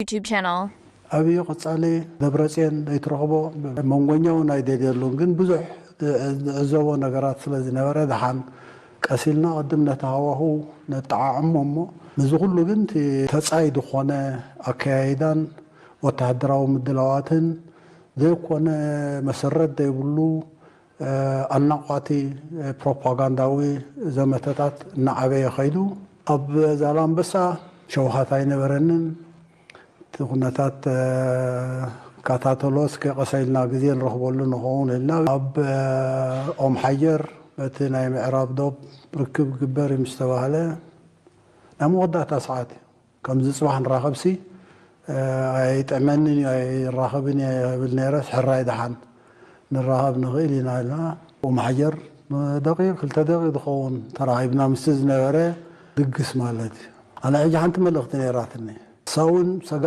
YouTube channel. ኣብዩ ቀጻሊ ደብረጽዮን ዘይትረኽቦ መንጎኛ እውን ኣይደልየሉን፣ ግን ብዙሕ ዝዕዘቦ ነገራት ስለ ዝነበረ ደሓን ቀስ ኢልና ቅድም ነቲ ሃዋሁ ነጠዓዕሞ እሞ፣ ምስዚ ኩሉ ግን እቲ ተጻይ ዝኾነ ኣከያይዳን ወተሃደራዊ ምድላዋትን ዘይኮነ መሰረት ዘይብሉ ኣናቋቲ ፕሮፓጋንዳዊ ዘመተታት እናዓበየ ኸይዱ። ኣብ ዛላምበሳ ሸውሃት ኣይነበረንን። እቲ ኩነታት ካታተሎ እስከ ቀሰ ኢልና ግዜ ንረኽበሉ ንኸውን ኢልና ኣብ ኦም ሓየር በቲ ናይ ምዕራብ ዶብ ርክብ ግበር ምስ ተባህለ ናይ መወዳእታ ሰዓት እዩ። ከምዚ ጽባሕ ንራኸብሲ ኣይጥዕመንን እዩ ኣይራኸብን እየ ብል ነይረስ ሕራይ ደሓን ንራኸብ ንኽእል ኢና ኢልና ኦም ሓየር ደቂ ክልተ ደቂ ዝኸውን ተራኺብና ምስቲ ዝነበረ ድግስ ማለት እዩ። ኣነ ሕጂ ሓንቲ መልእኽቲ ነይራትኒ። ንሳ እውን ሰጋ